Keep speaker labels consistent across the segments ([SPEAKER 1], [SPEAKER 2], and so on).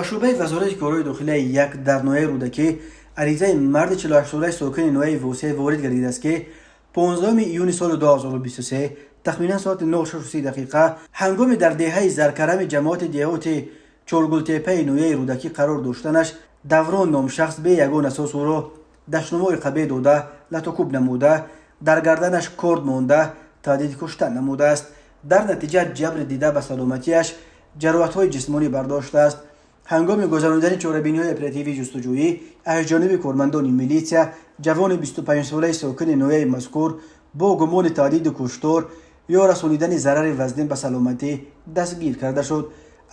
[SPEAKER 1] Ба шӯъбаи Вазорати корҳои дохилияи як дар ноҳияи Рӯдакӣ аризаи марди 48-солаи сокини ноҳияи Восеъ ворид гардидааст, ки 15 июни соли 2023 тахминан соати 06:30 дақиқа ҳангоми дар деҳаи Заркарами ҷамоати деҳоти Чоргултепаи ноҳияи Рӯдакӣ қарор доштанаш, Даврон ном шахс бе ягон асос ӯро дашномҳои қабеҳ дода, латукӯб намуда, дар гарданаш корд монда, таҳдиди куштан намудааст. Дар натиҷа ҷабри дида ба саломатиаш ҷароҳатҳои ҷисмонӣ бардоштааст. Ҳангоми гузаронидани чорабиниҳои оперативии ҷустуҷӯӣ аз ҷониби кормандони милитсия ҷавони 25-солаи сокини ноҳияи мазкур бо гумони таҳдиди куштор ё расонидани зарари вазнин ба саломатӣ дастгир карда шуд.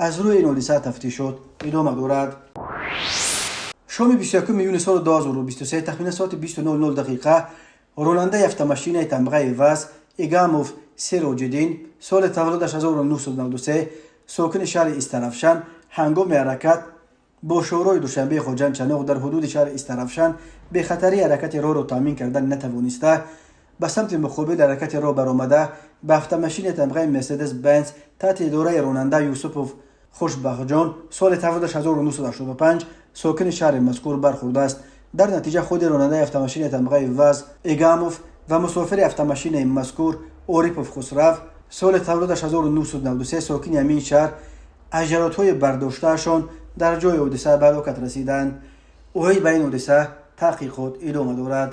[SPEAKER 1] Аз рӯи ин ҳодиса тафтишот идома дорад. Шоми 21 июни соли 2023 тахминан соати 20:00 дақиқа ронандаи автомашинаи тамғаи ВАЗ Игамов Сироҷиддин, соли таваллудаш 1993, сокини шаҳри Истаравшан, ҳангоми ҳаракат бо шоҳроҳи Душанбеи Хоҷанд Чаноқ дар ҳудуди шаҳри Истаравшан бехатарии ҳаракати роҳро таъмин кардан натавониста, ба самти муқобили ҳаракати роҳ баромада, ба автомашинаи тамғаи Мерседес Бенз таҳти идораи ронанда Юсупов Хушбахтҷон, соли таваллудаш 1985, сокини шаҳри мазкур бархӯрдааст. Дар натиҷа худи ронандаи автомашинаи тамғаи ВАЗ Игамов ва мусофири автомашинаи мазкур Орипов Хусрав, соли таваллудаш 1993, сокини ҳамин шаҳр, аз ҷароҳатҳои бардоштаашон дар ҷои ҳодиса ба ҳалокат расиданд. Оид ба ин ҳодиса таҳқиқот идома дорад.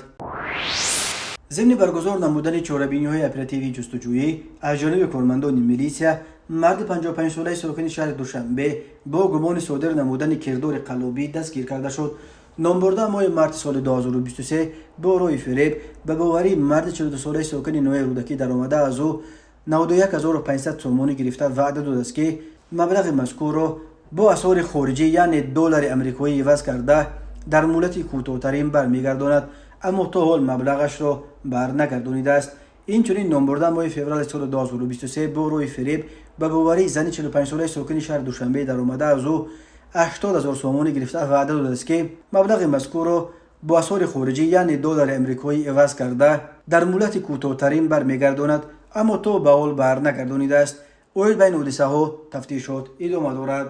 [SPEAKER 1] Зимни баргузор намудани чорабиниҳои оперативии ҷустуҷӯӣ аз ҷониби кормандони милитсия марди 55-солаи сокини шаҳри Душанбе бо гумони содир намудани кирдори қаллобӣ дастгир карда шуд. Номбурда моҳи марти соли 2023 бо роҳи фиреб ба боварии марди 42-солаи сокини ноҳияи Рӯдакӣ даромада, аз ӯ 91 500 сомонӣ гирифта, ваъда додааст, ки маблағи мазкурро бо асъори хориҷӣ, яъне доллари амрикоӣ иваз карда, дар муҳлати кӯтоҳтарин бармегардонад, аммо то ҳол маблағашро барнагардонидааст. Инчунин номбурда моҳи феврали соли 2023 бо роҳи фиреб ба боварии зани 45-солаи сокини шаҳри Душанбе даромада, аз ӯ 80 000 сомонӣ гирифта, ваъда додааст, ки маблағи мазкурро бо асъори хориҷӣ, яъне доллари амрикоӣ иваз карда, дар муҳлати кӯтоҳтарин бармегардонад, аммо то ба ҳол барнагардонидааст. Оид ба ин ҳодисаҳо тафтишот идома дорад.